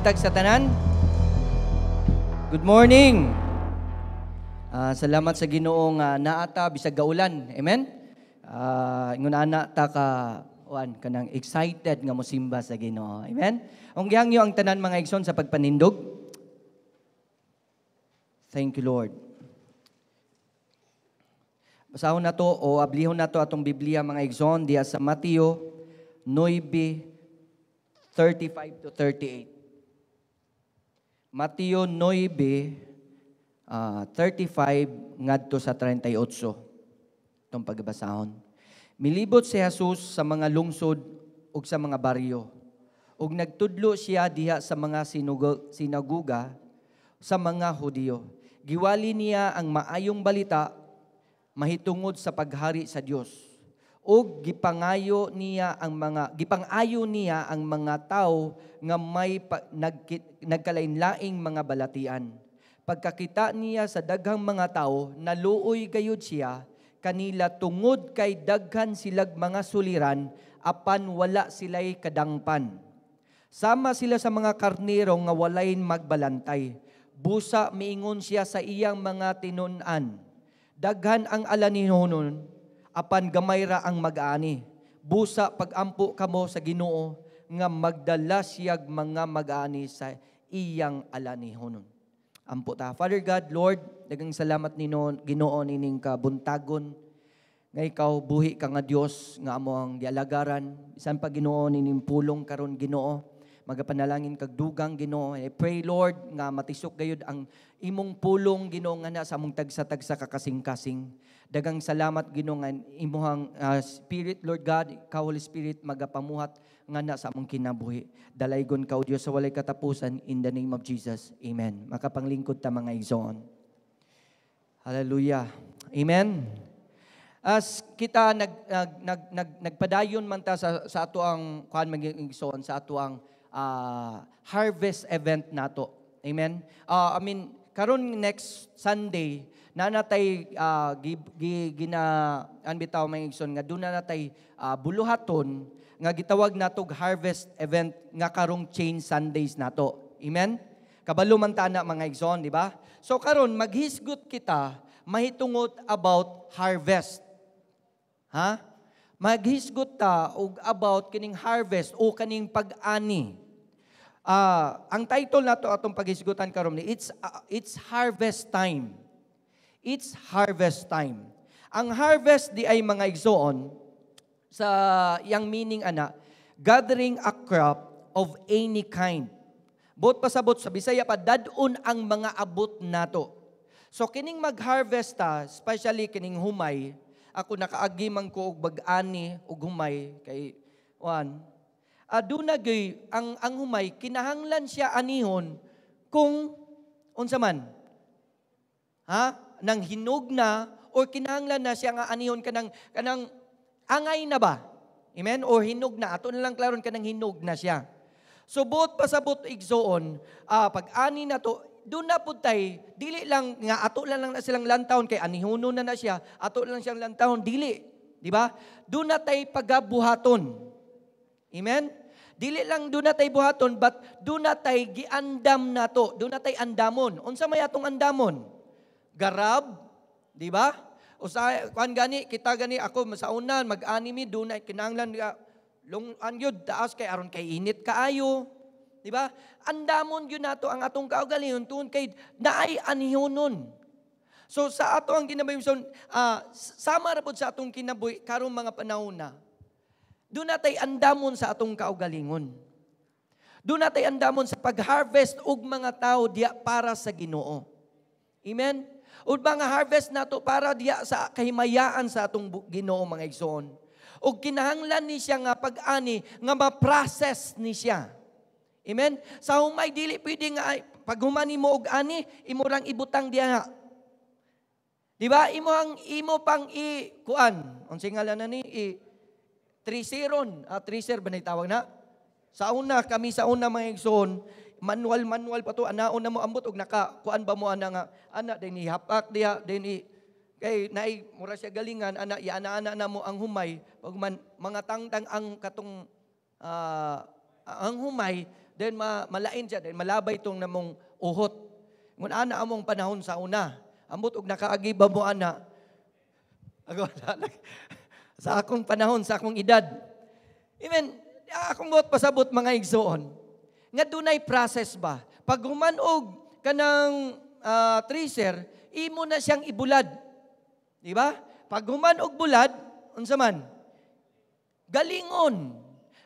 Buntag sa tanan. Good morning. Salamat sa Ginoo nga naa ta bisag gaulan. Amen. Ingon ana ta ka uan kanang excited nga mosimba sa Ginoo. Amen. Ang gihangyo ang tanan, mga igsoon, sa pagpanindog. Thank you, Lord. Basahon nato o ablihon nato atong Biblia, mga igsoon, diha sa Mateo 9:35 to 38. Mateo 9, 35 ngadto sa 38. Itong pagbasahon. Milibot si Jesus sa mga lungsod ug sa mga baryo. Ug nagtudlo siya diha sa mga sinaguga sa mga Hudiyo. Giwali niya ang maayong balita mahitungod sa paghari sa Dios. Ug gipangayo niya ang mga tao nga may nagkalain-laing mga balatian. Pagkakita niya sa daghang mga tao, naluoy gayud siya kanila tungod kay daghan silag mga suliran apan wala sila'y kadangpan. Sama sila sa mga karnero nga walay magbalantay. Busa miingon siya sa iyang mga tinun-an, "Daghan ang alanihonon, apan gamay ra ang mag-ani. Busa pagampo kamo sa Ginoo nga magdala siyag mga mag-ani sa iyang alanihonon." Ampo ta. Father God, Lord, daghang salamat nino, Ginoo, nining kabuntagon nga ikaw buhi ka nga Dios nga amo ang gialagaran. Bisan pa, Ginoo, nining pulong karon, Ginoo, magapanalangin kag dugang, Ginoo. I pray, Lord, nga matisok gayud ang imong pulong, Ginoo, nga na sa among tagsa-tagsa ka kasing-kasing. Daghang salamat, Ginoo, nga imuhang Spirit, Lord God, ikaw, Holy Spirit, magapamuhat nga na sa among kinabuhi. Dalaygon ka, O Dios, sa walay katapusan, in the name of Jesus. Amen. Makapanglingkod ta, mga igsoon. Hallelujah. Amen. As kita nag, nag, nag, nag nagpadayon man ta sa ato ang kuan, mga igsoon, sa ato ang harvest event nato. Amen. I mean, karon next Sunday na natay gi, gina an bitaw, mga igsoon, nga duna natay buluhaton nga gitawag natog harvest event nga karong Chain Sundays nato. Amen. Kabalo man ta na, mga igsoon, di ba? So karon maghisgot kita mahitungod about harvest. Ha? Maghisgot ta og about kining harvest o kaning pag-ani. Ang title nato atong paghisgutan karon ni it's harvest time. It's harvest time. Ang harvest di ay, mga igsoon, sa yang meaning ana, gathering a crop of any kind. Buot pasabot sa Bisaya pa, dad-on ang mga abot nato. So kining mag-harvest ta, especially kining humay, ako nakaagi man ko og bag-ani og humay kay wan. Aduna gyud ang humay, kinahanglan siya anihon kung unsa man. Ha? Nang hinog na or kinahanglan na siya nga anihon kanang angay na ba? Amen? Or hinog na. Ato na lang klaron, kanang hinog na siya. So buot pasabot, igsoon, pag ani na to, doon na pud tay, dili lang nga ato lang lang na silang lantawon kay anihuno na na siya, ato lang siyang lantawon, dili. Di ba? Doon na tay pagabuhaton. Amen? Dili lang doon na tay buhaton, but doon na tay giandam nato, doon na tay andamon. Unsa may atong andamon? Garab, di ba? Usa kuan gani kita gani, ako sa unan mag-ani mi, doon na kinahanglan nga long an gyud taas kay aron kay init kaayo. Di ba? Andamon gyud nato ang atong kaugalingon tungod kay naay anihonon. So sa ato ang kinabuhi, so, sama ra pud sa atong kinabuhi karong mga panahon na. Doon natay andamon sa atong kaugalingon. Doon natay andamon sa pag-harvest og mga tao diya para sa Ginoo. Amen? Ug mga harvest nato para diya sa kahimayaan sa atong Ginoo, mga igsoon. Ug kinahanglan ni siya nga pag-ani nga ma-process ni siya. Amen? Sa humay, dili pwede nga ay, pag humani mo og ani, imo rang ibutang diha. Di ba? Imo ang imo pang i kuan. Unsay ngalan na ni i thresheron. Thresher ba na tawag na? Sa una kami, sa una, mga igsoon, manual manual pa to, anaon na mo ambot og naka kuan ba mo ana nga ana din ihapak diha din i kay naay mura siya galingan ana, iana-ana na mo ang humay, pag man mga tangtang ang katong ang humay. Then malain siya, then malabay itong namong uhot. Ngun ana among panahon sa una. Ambot og nakaagi ba mo ana? Ako, sa akong panahon, sa akong edad. Amen. Akong buot pasabot, mga igsoon, nga dunay process ba? Pag human og kanang thresher, imo na siyang ibulad. Di ba? Pag human og bulad, unsa man? Galingon.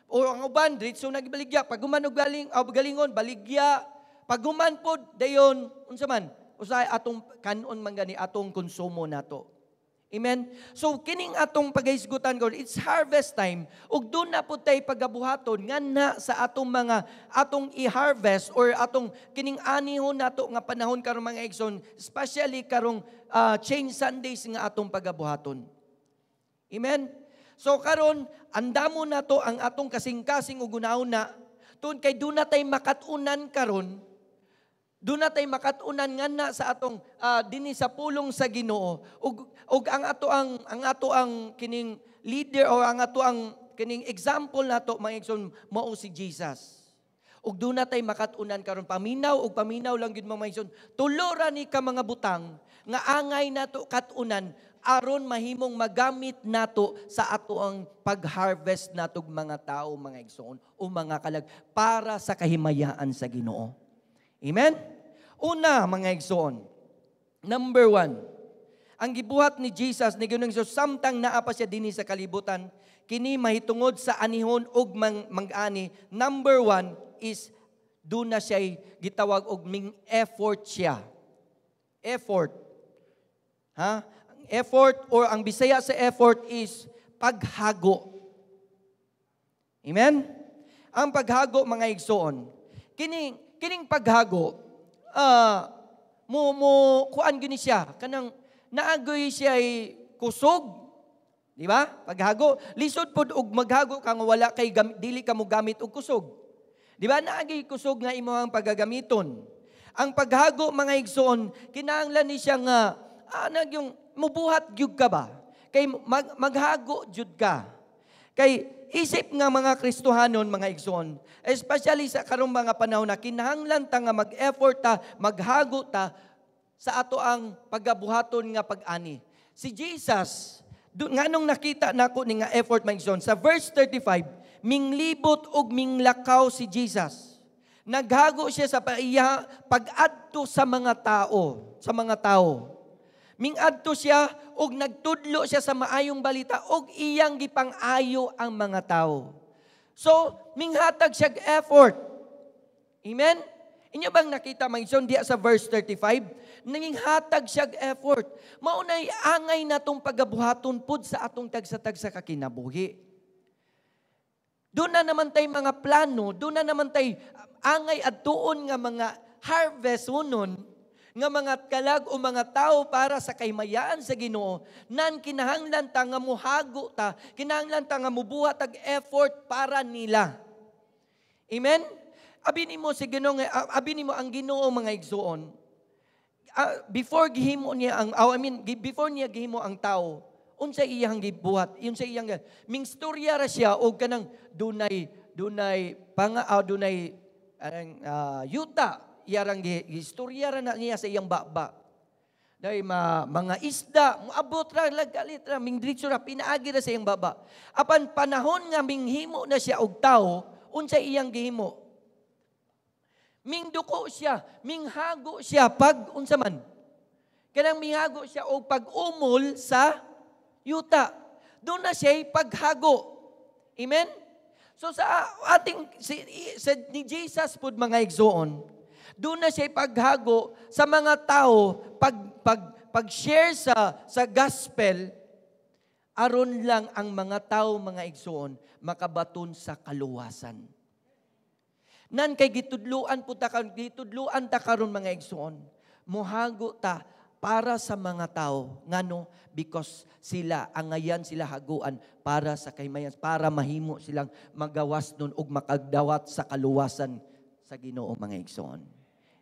O ang uban, diretso nagbaligya. Pag human og galing, oh, galingon, baligya. Pag human pod, dayon, unsa man? Usahay atong kanon man gani, atong konsumo nato. Amen? So, kining atong pagahisgutan God, it's harvest time, ug doon na pud tay pagabuhaton nga na sa atong mga, atong i-harvest or atong kining anihon nato nga panahon karon, mga igsoon, especially karong Change Sundays nga atong pagabuhaton. Amen? So karon andamo nato ang atong kasing-kasing ug na tun kay doon na tay makatunan karon, doon na tay makatunan nga na sa atong dinhi sa pulong sa Ginoo ug ug ang ato ang kining leader o ang ato ang kining example nato, mga igsoon, mao si Jesus. Ug doon na tay makatunan karon, paminaw ug paminaw lang gyud, mga igsoon. Tulo ra ni ka mga butang nga angay nato katunan aron mahimong magamit nato sa ato ang pag-harvest natog mga tao, mga igsoon, o mga kalag para sa kahimayaan sa Ginoo. Amen? Una, mga igsoon, number 1, ang gibuhat ni Jesus, ni Ginoong Jesus, samtang naa pa siya dinhi sa kalibutan, kini mahitungod sa anihon og mang-ani. Number 1 is doon na siya gitawag og ming effort siya. Effort. Ha? Ang effort or ang Bisaya sa effort is paghago. Amen? Ang paghago, mga igsoon, kining paghago, mo mo kuan gini siya kanang naagoy siya ay kusog. Di ba? Paghago, lisod pod og maghago ka nga wala kay dili ka mo gamit og kusog. Di ba? Naagay kusog nga imo ang pagagamiton. Ang paghago, mga igsoon, kinahanglan ni siya nga yung mubuhat gyud ka ba? Kay maghago jud ka. Kay isip nga mga Kristohanon, mga igsoon, especially sa karong mga panahon na kinahanglan ta nga mag-effort ta, maghago ta sa ato ang pagabuhaton nga pag-ani. Si Jesus, nganong nakita nako ni nga effort, mga igsoon, sa verse 35, minglibot og minglakaw si Jesus. Naghago siya sa paiya pag-adto sa mga tao, sa mga tao. Mingadto siya og nagtudlo siya sa maayong balita og iyang gipang-ayo ang mga tao. So, minghatag siya effort. Amen? Inyo bang nakita, mga igsoon, diya sa verse 35? Nanginghatag siya effort. Maunay angay natong pagabuhaton pud sa atong tagsa-tagsa ka kinabuhi. Doon na naman tay mga plano, doon na naman tay angay adtuon nga mga harvest unon, nga mga kalag o mga tao para sa kaymayaan sa Ginoo, nan kinahanglan ta nga muhago ta, kinahanglan ta nga mubuhat ag effort para nila. Amen? Abi nimo si Ginoo, abi nimo ang Ginoo, mga igsuon. Before gihimo niya ang oh, I mean before niya gihimo ang tao, unsa iyang gibuhat, unsa iyang mingstorya ra siya og kanang dunay dunay panga dunay anang yuta iyarang gistorya ra na niya sa iyang baba. Dahil mga isda, moabot ra, lagalit ra, mingdiretso ra, pinaagi ra sa iyang baba. Apan panahon nga minghimo na siya og tao, unsa iyang gihimo? Mingduko siya, minghago siya pag unsa man? Kanang minghago siya og pag-umol sa yuta. Doon na siya paghago. Amen? So sa ating sa ni Jesus pud, mga igsoon, doon na siya paghago sa mga tao, pag pag pag-share sa gospel aron lang ang mga tao, mga igsoon, makabaton sa kaluwasan. Nan kay gitudluan po ta karon, gitudluan ta karon, mga igsoon. Mohago ta para sa mga tao. Ngano? Because sila, angayan sila haguan para sa kaymayan, para mahimo silang magawas nun ug makagdawat sa kaluwasan sa Ginoo, mga igsoon.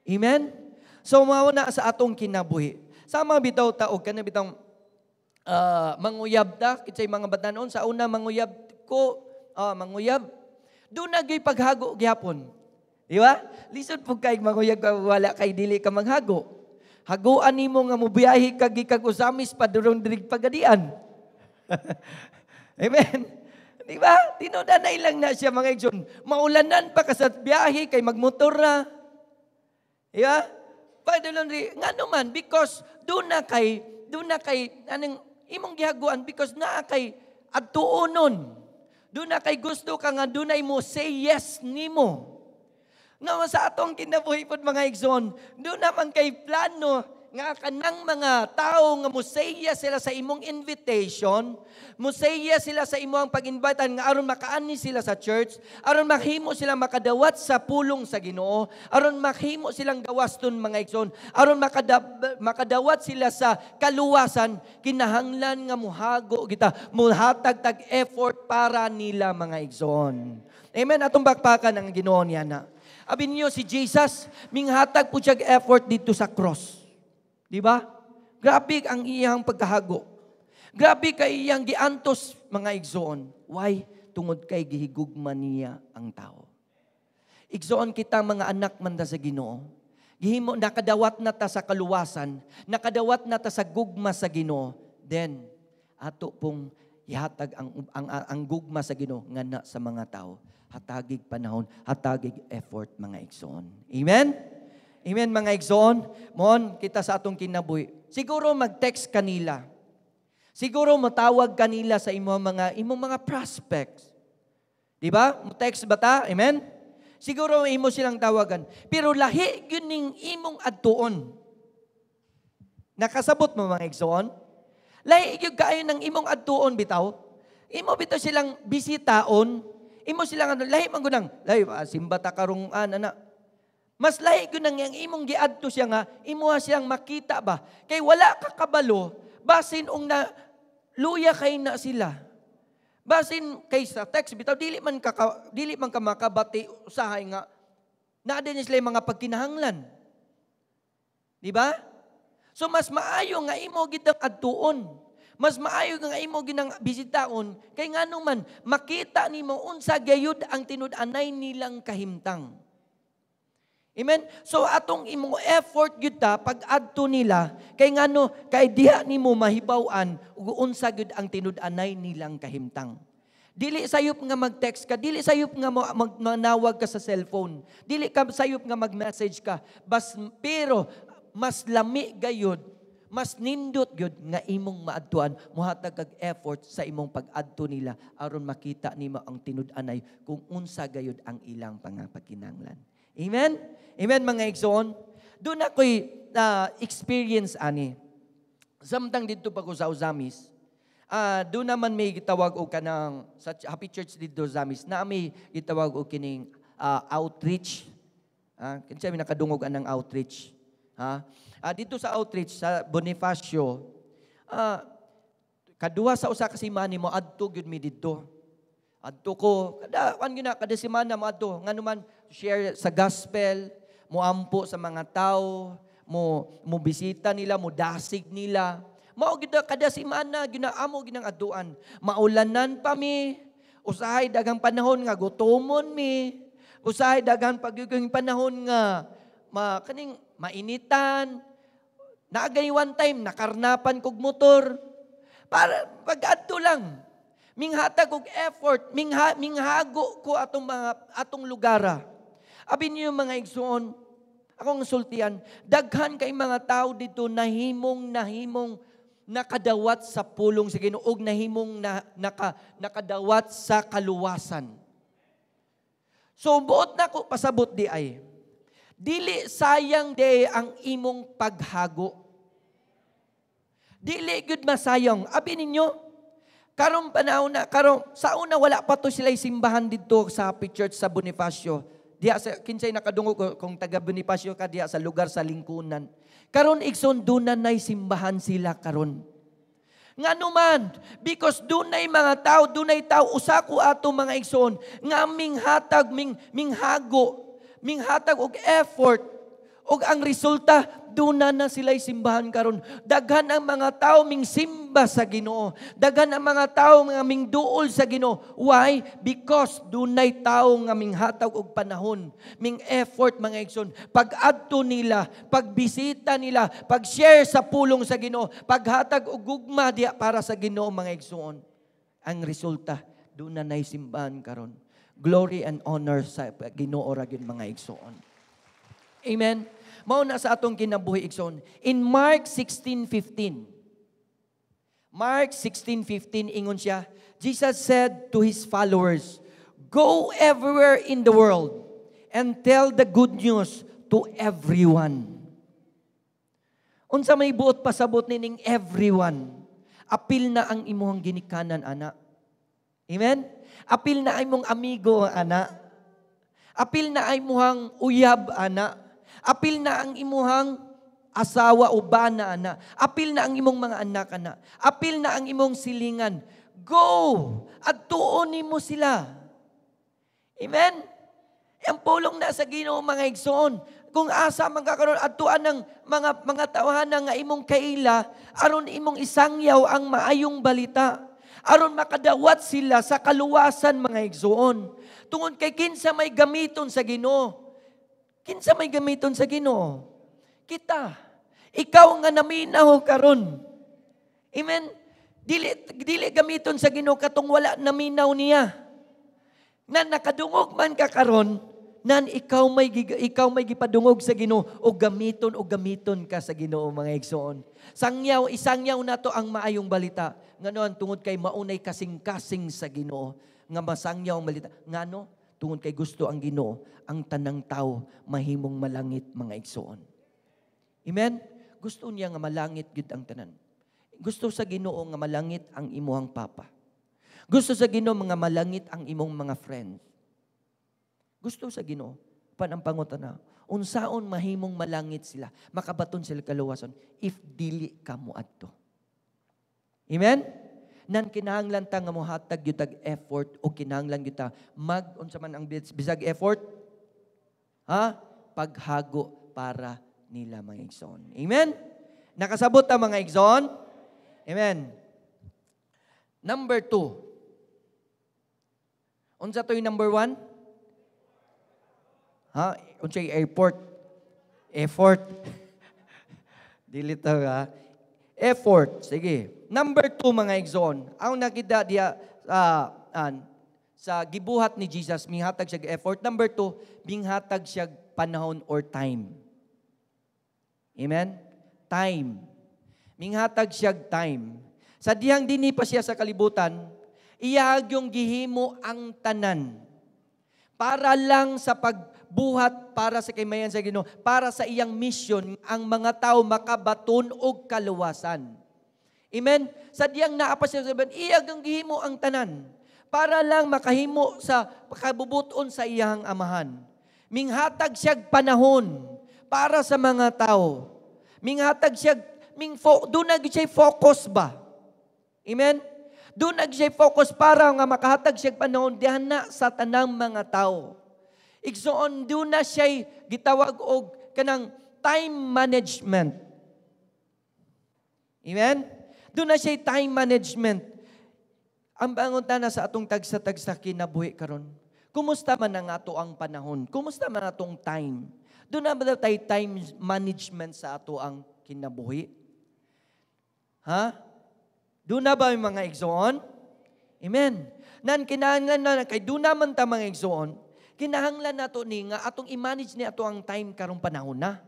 Amen? So mao na sa atong kinabuhi. Sama bitaw ta og kana bitang manguyab ta kitsay mga batanon sa una manguyab ko, manguyab doon na gyud paghago gihapon. Di ba? Di ba? Lisod pud kay manguyab ka, wala kay dili ka manghago. Haguan nimo nga mobiyahe ka gikan Ozamiz padulong diri Pagadian. Amen. Di ba? Tinud-anay lang na siya, mga igsoon. Maulanan pa ka sa biyahe kay magmotor na. Di ba? Padulong diri ngano man, because doon na kay anong imong gihaguan, because naa kay adtuonon. Doon na kay gusto ka nga dunay mo say yes nimo. Nga sa atong kinabuhi pod, mga igsoon, doon naman kay plano nga kanang mga tao nga mo say yes sila sa imong invitation, mo say yes sila sa imong pag-invite nga aron makaani sila sa church, aron mahimo sila makadawat sa pulong sa Ginoo, aron mahimo silang gawaston, mga igsoon, aron makadawat sila sa kaluwasan, kinahanglan nga muhago kita, muhatag tag effort para nila, mga igsoon. Amen. Atong bakpakan ang Ginoo niya na. Abi niyo si Jesus, minghatag po siya effort dito sa cross. Di ba? Grabe ang iyang pagkahago. Grabe kay iyang giantos, mga igsoon. Why? Tungod kay gihigugma niya ang tao. Igsoon, kita mga anak man ta sa Ginoo. Gihimo nakadawat na ta sa kaluwasan, nakadawat na ta sa gugma sa Ginoo. Then ato pong ihatag ang gugma sa Ginoo nga na sa mga tao. Hatagig panahon, hatagig effort, mga igsoon. Amen? Amen, mga igsoon. Mon, kita sa atong kinabuhi. Siguro mag-text kanila. Siguro matawag kanila sa imong mga prospects. Di ba? Mo-text ba ta? Amen? Siguro imo silang tawagan. Pero lahi gyud ning imong adtuon. Nakasabot mo, mga igsoon? Lahi gyud kaayo ng imong adtuon bitaw. Imo bitaw silang bisitaon. Imo silang ano, lahi man gunang, lahi simba ta karong ana. Mas lahi gyud nang yang imong giadto siya nga imo siyang makita ba. Kay wala ka kabalo, basin ung na luya kay na sila. Basin kay sa text bitaw dili man ka makabati usahay nga naa din sila mga pagkinahanglan. Di ba? So mas maayo nga imo gid ang adtuon. Mas maayo nga imo ginang bisitaon kay ngano man makita nimo unsa gayud ang tinud-anay nilang kahimtang. Amen? So atong imong effort gyud ta pag-adto nila kay ngano kay diha nimo mahibaw-an ug unsa gyud ang tinud-anay nilang kahimtang. Dili sayop nga mag-text ka, dili sayop nga manawag ka sa cellphone, dili ka sayop nga mag-message ka. Bas, pero mas lami gayud, mas nindot gyud nga imong maadtuan, muhatag kag effort sa imong pag-adto nila aron makita nimo ang tinud-anay kung unsa gayud ang ilang pangapagkinahanglan. Amen? Amen, mga igsoon. Doon ako'y experience ani. Samtang dito pa ko sa Ozamiz, doon naman may gitawag og kanang sa Happy Church dito Ozamis, na may gitawag og kining outreach. Kinsa may nakadungog anang outreach? Ha? Dito sa outreach sa Bonifacio, kaduha sa usa ka semana mo adto gyud mi didto. Adto ko kada kan gyud na kada semana mo adto, ngano man share sa gospel, moampo sa mga tao, mo mo bisita nila, mo dasig nila. Mao gid kada semana ginaamo ginang adtuan. Maulanan pa mi, usahay daghang panahon nga gutomon mi. Usahay daghan pagyuging panahon nga ma kaning mainitan. Naagay one time nakarnapan kog motor. Para pag-adto lang. Minghatag og effort, minghago ko atong mga atong lugara. Abi niyo, mga igsoon, akong sultian, daghan kay mga tao dito nahimong nahimong nakadawat sa pulong sa Ginoo ug nahimong nakadawat sa kaluwasan. So buot na ko pasabot di ay dili sayang di ang imong paghago. Dili gyud masayang. Abi ninyo, karong panahon na karon sa una wala pa to sila simbahan didto sa Happy Church sa Bonifacio. Diha sa kinsay nakadungog kung taga Bonifacio ka diha sa lugar sa lingkunan. Karon, igsoon, duna nay simbahan sila karon. Ngano man, because dunay mga tao, dunay tao usa ko ato, mga igsoon, nga minghatag minghago, minghatag og effort Ug ang resulta, duna na sila'y simbahan karon. Daghan ang mga tao ming simba sa Ginoo. Daghan ang mga tao nga ming duol sa Ginoo. Why? Because dunay tao nga minghatag og panahon, ming effort, mga igsoon. Pag-adto nila, pagbisita nila, pag-share sa pulong sa Ginoo, paghatag og gugma diya para sa Ginoo, mga igsoon. Ang resulta, duna nay simbahan karon. Glory and honor sa Ginoo ra gyud, mga igsoon. Amen. Mao na sa atong kinabuhi, igsoon. In Mark 16:15. Mark 16:15, ingon siya, Jesus said to his followers, "Go everywhere in the world and tell the good news to everyone." Unsa may buot pasabot nining "everyone"? Apil na ang imuhang ginikanan, ana. Amen? Apil na ang imong amigo, ana. Apil na ang imuhang uyab, ana. Apil na ang imuhang asawa o bana, ana. Apil na ang imong mga anak, ana. Apil na ang imong silingan. Go! Adtuon nimo sila. Amen? Ang pulong na sa Ginoo, mga igsoon. Kung asa man ka karon, adtuan ng mga tawhana nga imong kaila aron imong isangyaw ang maayong balita. Aron makadawat sila sa kaluwasan, mga igsoon. Tungod kay kinsa may gamiton sa Ginoo? Kinsa may gamiton sa Ginoo? Kita. Ikaw nga naminaw karon. Amen. Dili dili gamiton sa Ginoo katong wala naminaw niya. Na nakadungog man ka karon, nan ikaw may gipadungog sa Ginoo o gamiton ka sa Ginoo, mga igsoon. Sangyaw, isangyaw nato ang maayong balita. Ngano? Tungod kay maunay kasing-kasing sa Ginoo nga masangyaw ang balita. Ngano? Tungod kay gusto ang Ginoo ang tanang tao mahimong malangit, mga igsoon. Amen? Gusto niya nga malangit gyud ang tanan. Gusto sa Ginoo nga malangit ang imuhang papa. Gusto sa Ginoo nga malangit ang imong mga friends. Gusto sa Ginoo. Pan ang pangutana, unsaon mahimong malangit sila, makabaton sila kaluwasan if dili ka moadto? Amen? Nan kinahanglan ta nga mohatag gyud tag effort o kinahanglan gyud ta mag unsa man ang bisag effort? Ha? Paghago para nila, mga igsoon. Amen? Nakasabot ta, mga igsoon? Amen. Number 2. Unsa to'y number 1? Ha? Unsa airport? Effort. Dili to ha. Effort. Sige. Number 2, mga igsoon. Ang nakita diya sa gibuhat ni Jesus, minghatag siya effort. Number 2, minghatag siya panahon or time. Amen? Time. Minghatag siya time. Sa dihang dinhi pa siya sa kalibutan, iyahag yung gihimo ang tanan. Para lang sa pagbuhat para sa kaymayan sa Ginoo, para sa iyang mission, ang mga tao makabaton og kaluwasan. Amen? Sa diyang naa pa siya sa iyang ang gihimo ang tanan para lang makahimo sa kabubuton sa iyang Amahan. Minghatag siya panahon para sa mga tao. Minghatag siya ming fo, duna siya focus ba? Amen? Duna siya focus para nga makahatag siya panahon dihan na sa tanang mga tao. Igsoon, duna siya gitawag og kanang time management. Amen? Duna siya time management. Ang pangutana sa atong tagsa-tagsa kinabuhi karon, kumusta man ang ato ang panahon? Kumusta man atong time? Duna ba tay time management sa ato ang kinabuhi? Ha? Duna ba yung mga igsoon? Amen. Nan kinahanglan na kay duna man ta, mga igsoon, kinahanglan nato ni nga atong i-manage ni ato ang time karong panahon na.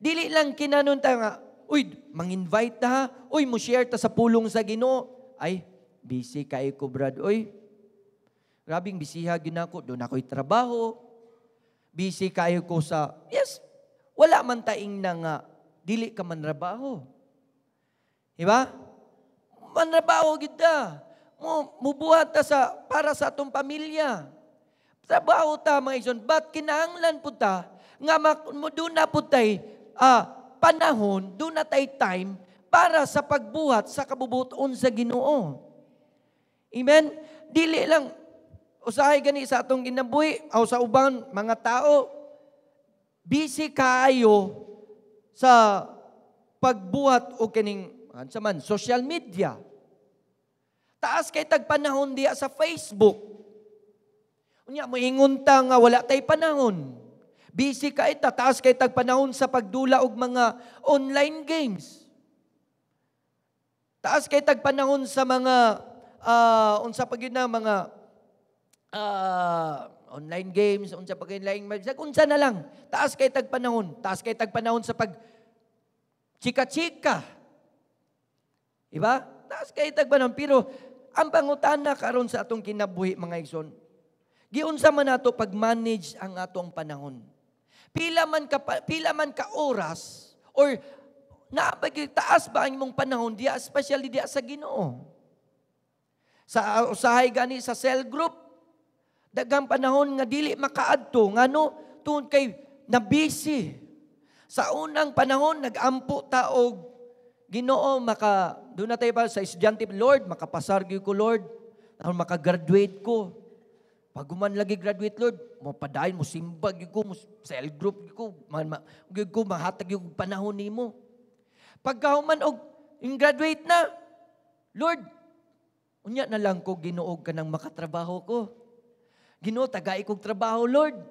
Dili lang kinanon ta nga, "Uy, mang-invite ta ha. Uy, mo share ta sa pulong sa Ginoo. Ay, busy kay ko, brad. Uy, grabing bisiha gyud nako. Duna ako'y trabaho. Busy kayo ko sa." Yes, wala man taing na nga, dili ka man trabaho. Diba? Manrabaho gyud ta. Mo mubuhat ta sa para sa atong pamilya. Trabaho ta, mga igsoon, but kinahanglan pud ta nga duna pud tay panahon, duna tay time para sa pagbuhat sa kabubuton sa Ginoo. Amen? Dili lang usahay gani sa atong ginabuhi o sa ubang mga tao, Busy kaayo sa pagbuhat o kining sa man social media. Taas kay tag panahon diya sa Facebook. Unya moingon ta nga wala tay panahon. Busy ka ita, taas kay tag panahon sa pagdula og mga online games. Taas kay tag panahon sa mga unsa pa gyud na mga online games, unsa pa gyud laing, unsa na lang. Taas kay tag panahon, taas kay tag panahon sa pag chika-chika. Diba? Taas kay tag panahon, pero ang pangutana karon sa atong kinabuhi, mga igsoon, giunsa man nato pag-manage ang atong panahon? Pila man ka oras or naa ba taas ba ang imong panahon diya, especially diya sa Ginoo? Sa usahay gani sa cell group, daghang panahon nga dili makaadto. Ngano? Tungod kay na busy. Sa unang panahon nagampo ta og Ginoo, maka doon na tayo pa sa estudyante, "Lord, makapasar gyud ko, Lord. Aron makagraduate ko. Pag human lagi graduate, Lord, mo padayon, mo simba gyud ko, mo cell group gyud ko, man, gyud ko mahatag gyud panahon nimo." Pagkahuman og in graduate na, "Lord, unya na lang ko, Ginoo, kanang makatrabaho ko. Ginoo, tagai kog trabaho, Lord."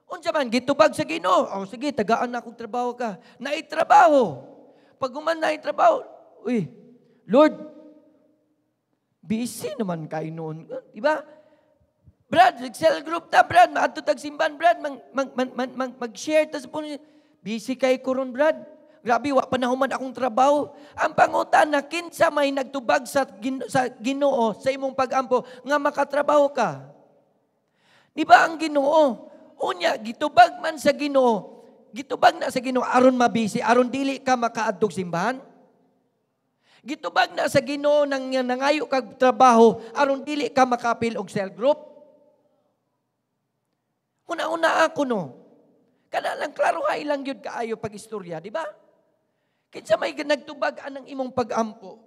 Unsa man gitubag sa Ginoo? "Oh, sige, tagaan na akong trabaho ka." Naitrabaho. Pag human na trabaho, "Uy, Lord, busy naman kayo noon." Di ba? "Brad, cell group ta, Brad. Maadto tag simban, Brad. Mang, mang, mang, mang, mang, mag-share ta sa puno. Busy kay ko ron, Brad. Grabe, wa pa na human akong trabaho." Ang pangutana, kinsa may nagtubag sa Ginoo sa imong pagampo nga makatrabaho ka? Di ba ang Ginoo? Unya, gitubag man sa Ginoo. Gitubag na sa Ginoo aron mabisi, aron dili ka makaadtog simbahan. Gitubag na sa Ginoo nang nangayo kag trabaho aron dili ka makapil og cell group. Una-una ako no. Kana lang, klaro hay lang gyud kaayo pag istorya, di ba? Kinsa may nagtubag anang imong pagampo?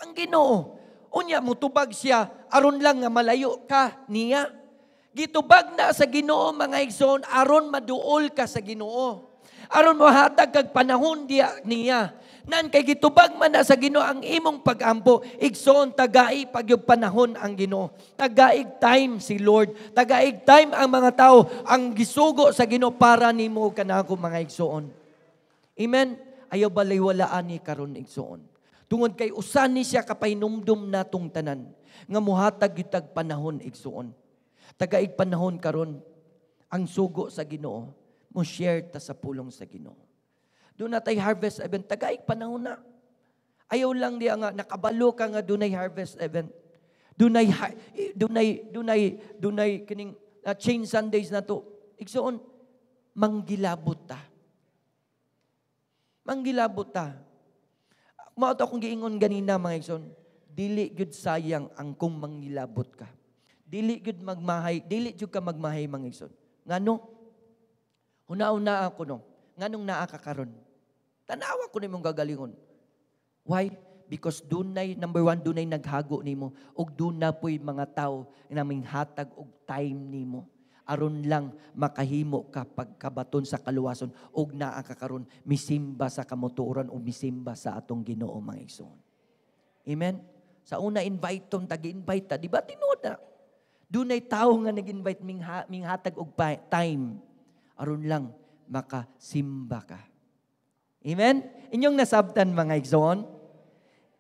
Ang Ginoo. Unya mutubag siya aron lang nga malayo ka niya? Gitubag na sa Ginoo, mga igsoon, aron maduol ka sa Ginoo. Aron mohatag kag panahon diya niya. Nan kay gitubag man na sa Ginoo ang imong pagampo, igsoon, tagai pagyud panahon ang Ginoo. Tagaig time si Lord. Tagaig time ang mga tao ang gisugo sa Ginoo para nimo kanako, mga igsoon. Amen. Ayaw baleywalaan ni karon, igsoon. Tungod kay usa ni siya kapahinumdum natong tanan nga muhatag gyud panahon, igsoon. Tagaig panahon karon ang sugo sa Ginoo, mo share ta sa pulong sa Ginoo. Doon na tay harvest event, tagaig panahon na. Ayaw lang diya nga nakabalo ka nga dunay harvest event. Dunay dunay dunay dunay kining Chain Sundays na to. Igsoon, manggilabot ta. Manggilabot ta. Mao to akong giingon ganina, mga igsoon. Dili gyud sayang ang kung manggilabot ka. Dili gyud magmahay, dili gyud ka magmahay, mga igsoon. Ngano? Una-una ako no. Nganong naa ka karon? Tanawa ko nimong gagalingon. Why? Because dunay, number one, dunay naghago nimo ug duna po'y mga tao na hatag og time nimo aron lang makahimo ka pagkabaton sa kaluwason ug naa ka karon misimba sa kamutuoran o misimba sa atong Ginoo, mga igsoon. Amen. Sa una invite ton tagi-invite ta, di ba tinuod na? Dunay tao nga nag-invite, minghatag og time aron lang makasimba ka. Amen? Inyong nasabtan, mga igsoon?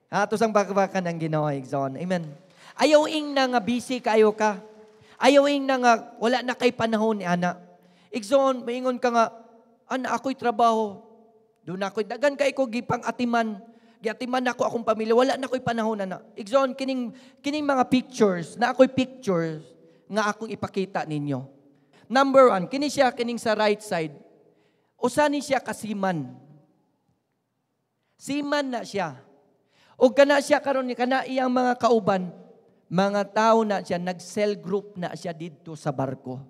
Ato sang bakbakan ng Ginoo, igsoon. Amen. Ayaw ing na nga busy kayo ka. Ayaw ing na nga wala na kay panahon ni ana. Igsoon, maingon ka nga, "Ana, ako'y trabaho. Doon ako'y dagan kay ko gipang atiman. Giatiman ako akong pamilya, wala na ko'y panahon ana." Igsoon, kining mga pictures, na ako'y pictures nga akong ipakita ninyo. Number one, kini siya, kining sa right side. Usa ni siya ka seaman. Seaman na siya. O kana siya karon ni kana iyang mga kauban, mga tao na siya, nag-cell group na siya didto sa barko.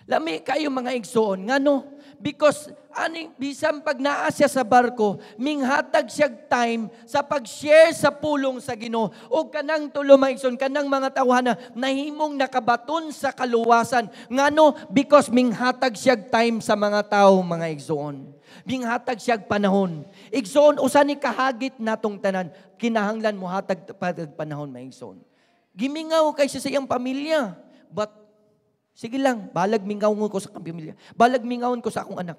Lami kayo, mga igsoon. Ngano? Because aning bisan pag naa siya sa barko, minghatag siya time sa pag-share sa pulong sa Ginoo. O kanang tulo, mga igsoon, kanang mga tawhana nahimong nakabaton sa kaluwasan. Ngano? Because minghatag siya time sa mga tao, mga igsoon. Minghatag siya panahon. Igsoon, usa ni kahagit natong tanan, kinahanglan mo hatag panahon, mga igsoon. Gimingaw kay siya sa iyang pamilya. But sige lang, balag mingaw ko sa pamilya. Balag mingawon ko sa akong anak.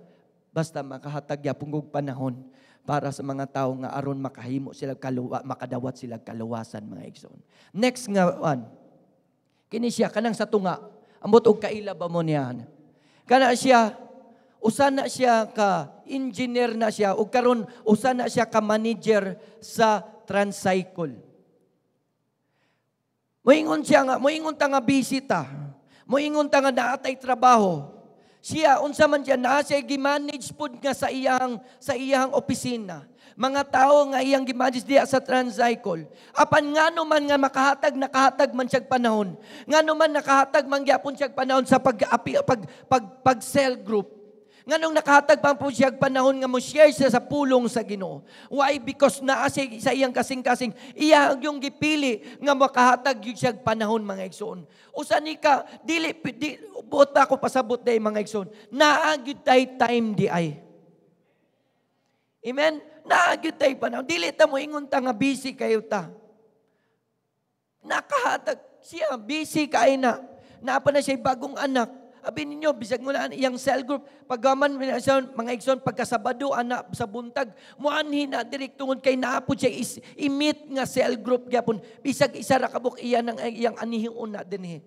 Basta makahatag gyapon og panahon para sa mga tao nga aron makahimo sila kaluwa, makadawat sila kaluwasan, mga igsoon. Next nga one. Kini siya kanang sa tunga. Ambot og kaila ba mo niya? Kana siya, usa na siya ka engineer na siya ug karon usa na siya ka manager sa Transcycle. Moingon siya nga, moingon ta nga busy ta. Moingon ta nga naatay trabaho. Siya, unsa man siya, naa siya gi-manage pud nga sa iyang opisina. Mga tao nga iyang gi-manage diya sa Transcycle. Apan ngano man nga makahatag, nakahatag man siya panahon. Ngano man nakahatag man gyapon siya panahon sa pag pag pag, pag cell group. Nganong nakahatag pa po siya panahon nga mo share siya sa pulong sa Ginoo? Why? Because naa siya sa iyang kasing-kasing, iya yung gipili nga makahatag yun siya panahon, mga igsoon. Usa ni ka dili di, buot pa ako pasabot day, mga igsoon. Naa gyud tay time di ay. Amen? Naa gyud tay panahon. Dili ta mo ingon ta nga busy kayo ta. Nakahatag siya, busy kay na. Naa pa na siya bagong anak. Abi ninyo, bisag mo na iyang cell group, paggaman mga igsoon, pagkasabado, ana, sa buntag, muanhi na direk tungod kay naa pod siya is, i-meet nga cell group gyapon. Bisag isa ra kabuk iya nang iyang anihon na dinhi.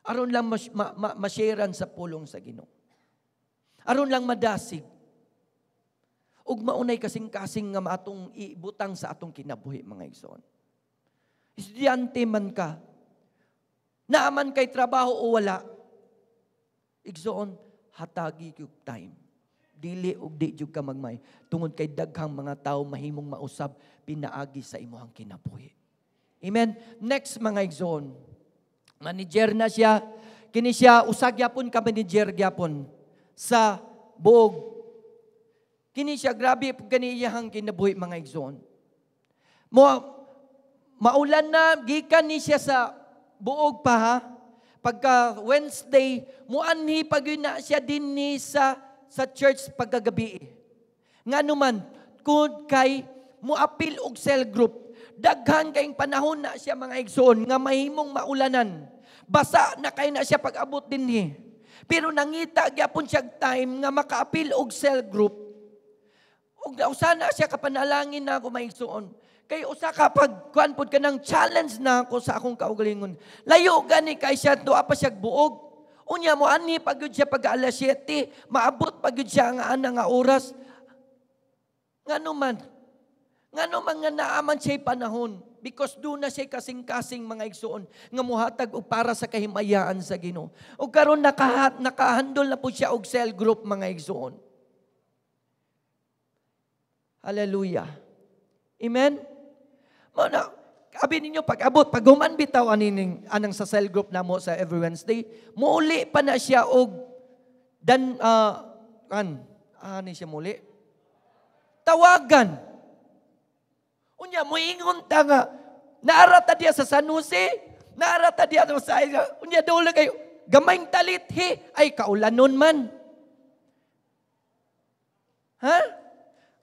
Aron lang mas, ma, ma, ma-sharean sa pulong sa Ginoo. Aron lang madasig. Ug maunay kasing-kasing nga maatong ibutang sa atong kinabuhi, mga igsoon. Estudyante man ka, naaman kay trabaho o wala, igsoon, hatagi gyud time. Dili ug di jud ka magmay tungod kay daghang mga tao mahimong mausab pinaagi sa imong kinabuhi. Amen. Next, mga igsoon. Manager na siya. Kini siya usa gyapon ka manager gyapon sa buog. Kini siya, grabe pud kani iyahang kinabuhi, mga igsoon. Mo maulan na gikan ni siya sa buog pa ha. Pagka Wednesday, muanhi pag yun na siya dinhi sa church pagkagabi. Ngano man, kung kay muapil og cell group, daghan kayong panahon na siya, mga igsoon, nga mahimong maulanan. Basa na kay na siya pag-abot dinhi. Pero nangita gyapon siya time nga makaapil og cell group. Ug usa na siya kapanalangin na ako, mga igsoon. Kay usa ka pag kuan pud kanang challenge na ako sa akong kaugalingon. Layo gani kay siya, duha pa siya buog. Unya mo anhi pag yun siya pag alas 7, maabot pag yun siya nga ana nga oras. Ngano man? Ngano man nga naaman siya panahon? Because doon na siya kasing-kasing, mga igsoon, nga muhatag og para sa kahimayaan sa Ginoo. Ug karon nakahandle na po siya og cell group, mga igsoon. Hallelujah. Amen? Mo na, abi ninyo pag abot, pag human bitaw anining anang sa cell group namo sa every Wednesday, muuli pa na siya og dan an ani siya muli. Tawagan. Unya moingon ta nga naara ta diya sa San Jose, naara ta diya sa unya dula kayo gamayng talit he ay kaulanon man. Ha?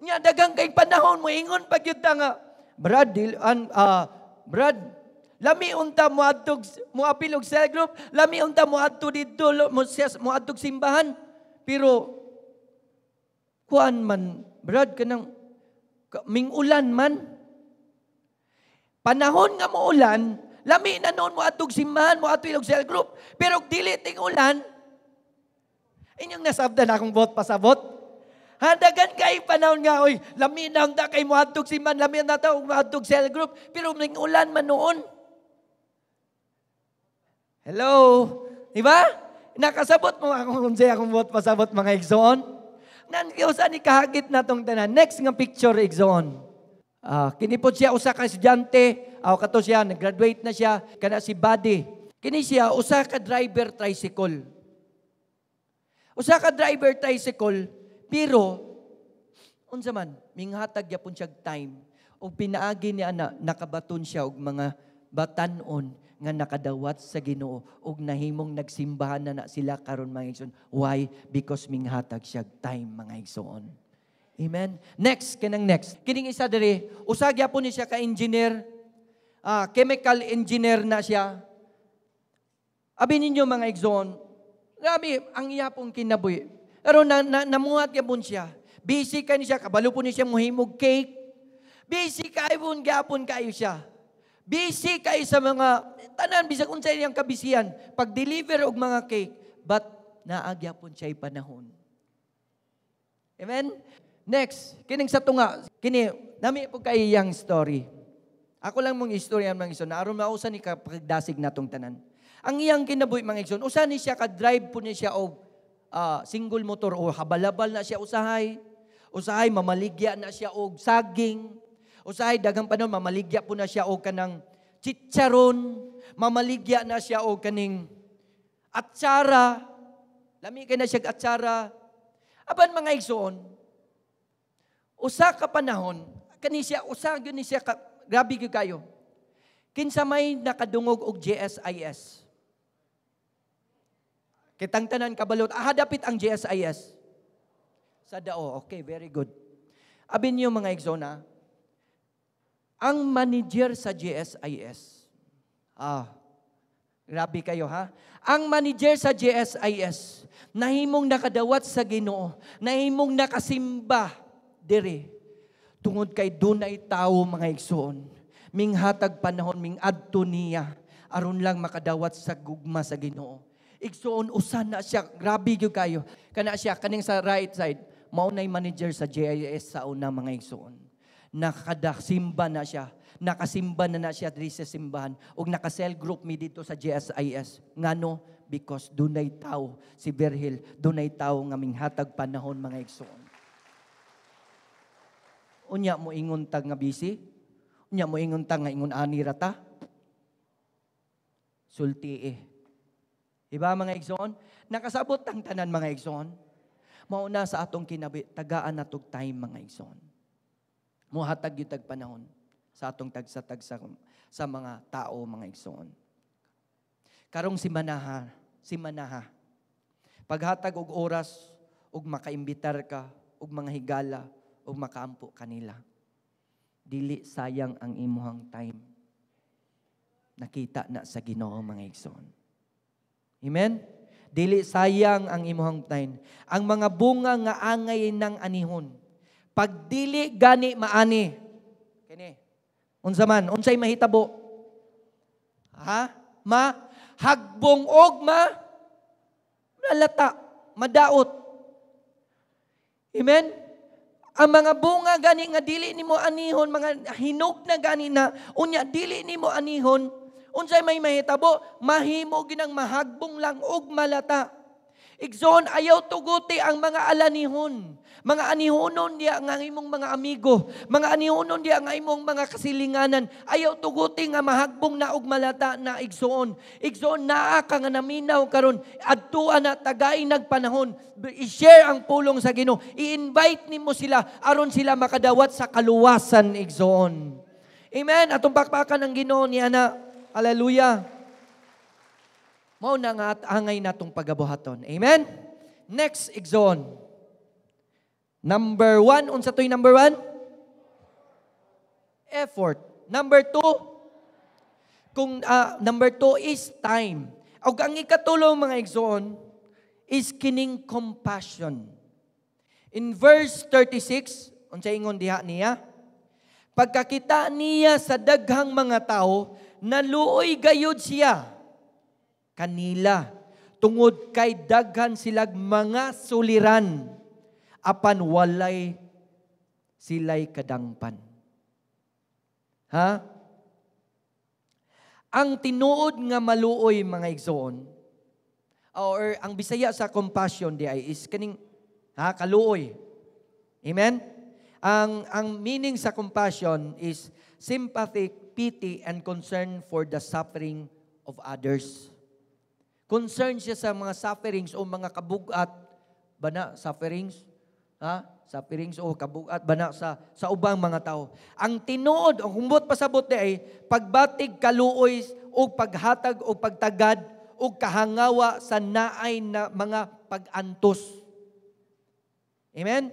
Nya dagang kay panahon moingon pa gyud ta nga, "Brad, dil, an, Brad, lami unta moadtog moapil og cell group, lami unta moadto didto mo moadtog simbahan." Pero kuan man, Brad, kanang mingulan man. Panahon nga muulan, lami na noon mo adtog simbahan, mo adto og cell group. Pero dili ting ulan, inyong nasabdan akong bot pasabot. Hadagan kay panahon nga, oy, lami na unta kay moadtog simbahan, lami na ta moadtog cell group, pero ulan man noon. Hello? Di ba? Nakasabot mo akong kung akong buot pasabot, mga igsoon? Nan usa ni kahagit na tong tanan. Next nga picture, igsoon. Kini po siya usa ka estudyante, aw kato siya nag-graduate na siya, kana si Buddy. Kini siya usa ka driver tricycle. Usa ka driver tricycle, pero unsa man, minghatag gyapon siya time ug pinaagi niya na nakabaton siya og mga batanon nga nakadawat sa Ginoo ug nahimong nagsimbahan na na sila karon, mga igsoon. Why? Because minghatag siya time, mga igsoon. Amen. Next, kanang next. Kining isa diri, usa gyapon ni siya ka engineer. Chemical engineer na siya. Abi ninyo, mga igsoon, grabe ang iya pong kinabuhi. Pero namuhat gyapon siya. Busy kay ni siya, kabalo po ni siya muhimog cake. Busy kay pon gyapon kayo siya. Busy kay sa mga tanan, bisag unsa iyang kabisihan pag-deliver og mga cake, but naa gyapon siya panahon. Amen. Next, kining sa tunga, kini nami po kay iyang story. Ako lang mong istorya, mga igsoon, aron mausa ni kapagdasig natong tanan. Ang iyang kinabuhi, mga igsoon, usa ni siya ka-drive po ni siya og single motor o habalabal na siya usahay. Usahay mamaligya na siya og saging. Usahay daghang panahon mamaligya po na siya og kanang chicharon, mamaligya na siya og kaning atsara. Lami kay na siya atsara. Apan, mga igsoon, usa ka panahon, kani siya, usa gyud ni siya ka, grabe gyud kayo. Kinsa may nakadungog og GSIS? Kitang tanan kabalot, dapit ang GSIS? Sa Dao, okay, very good. Abi niyo, mga igsoon, ang manager sa GSIS, grabe kayo ha, ang manager sa GSIS, nahimong nakadawat sa Ginoo, nahimong nakasimba diri, tungod kay dunay tawo, mga igsoon, minghatag panahon, ming adto niya, aron lang makadawat sa gugma sa Ginoo. Igsoon, usa na siya, grabe gyud kayo. Kana siya, kaning sa right side, mao nay manager sa GIS sa una, mga igsoon. Nakadasimba na siya. Nakasimba na na siya diri sa simbahan. Ug naka-cell group mi dito sa GSIS. Ngano? Because dunay tao, si Berhil, dunay tao nga minghatag panahon, mga igsoon. Unya mo ingon tag nga busy? Unya mo ingon tag nga ingon ani ra ta? Sulti eh. Diba, mga igsoon? Nakasabot ang tanan, mga igsoon. Mauna sa atong kinabuhi, tagaan natog time, mga igsoon. Muhatag gyud tag panahon sa atong tagsa-tagsa sa mga tao, mga igsoon. Karong simanaha, simanaha. Paghatag og oras ug makaimbitar ka og mga higala ug makaampo kanila. Dili sayang ang imuhang time. Nakita na sa Ginoo, mga igsoon. Amen? Dili sayang ang imuhang time. Ang mga bunga nga angay ng anihon. Pag dili gani maani. Kini. Unsa man? Unsay mahitabo? Ha? Ma hagbong og ma lalata, madaot. Amen? Ang mga bunga gani nga dili nimo anihon, mga hinog na gani na, unya dili nimo anihon, unsay may mahitabo? Mahimo ginang mahagbong lang og malata. Igsoon, ayaw tuguti ang mga alanihon. Mga anihonon diya nga imong mga amigo. Mga anihonon diya nga imong mga kasilinganan. Ayaw tuguti nga mahagbong na og malata na, igsoon. Igsoon, naa ka nga naminaw karon. Adtua na, tagay nagpanahon. I-share ang pulong sa Ginoo. I-invite nimo sila aron sila makadawat sa kaluwasan, igsoon. Amen. Atong pakpakan ang Ginoo niya na. Hallelujah. Mao na nga at angay natong pagabuhaton. Amen? Next, igsoon. Number 1, unsa to'y number 1? Effort. Number 2, kung number 2 is time. Og ang ikatulo, mga igsoon, is kining compassion. In verse 36, unsa ingon diha niya? Pagkakita niya sa daghang mga tao, naluoy gayud siya kanila tungod kay daghan silag mga suliran apan walay sila'y kadangpan. Ha? Ang tinuod nga maluoy, mga igsoon, or ang Bisaya sa compassion di ay is kaning ha kaluoy. Amen? Ang meaning sa compassion is sympathy, pity and concern for the suffering of others. Concern siya sa mga sufferings o mga kabugat. Bana sufferings, ha? Sufferings o kabugat bana sa ubang mga tao. Ang tinuod, ang humbot pasabot di ay pagbatig kaluoy o paghatag o pagtagad o kahangawa sa naay na mga pag-antos. Amen?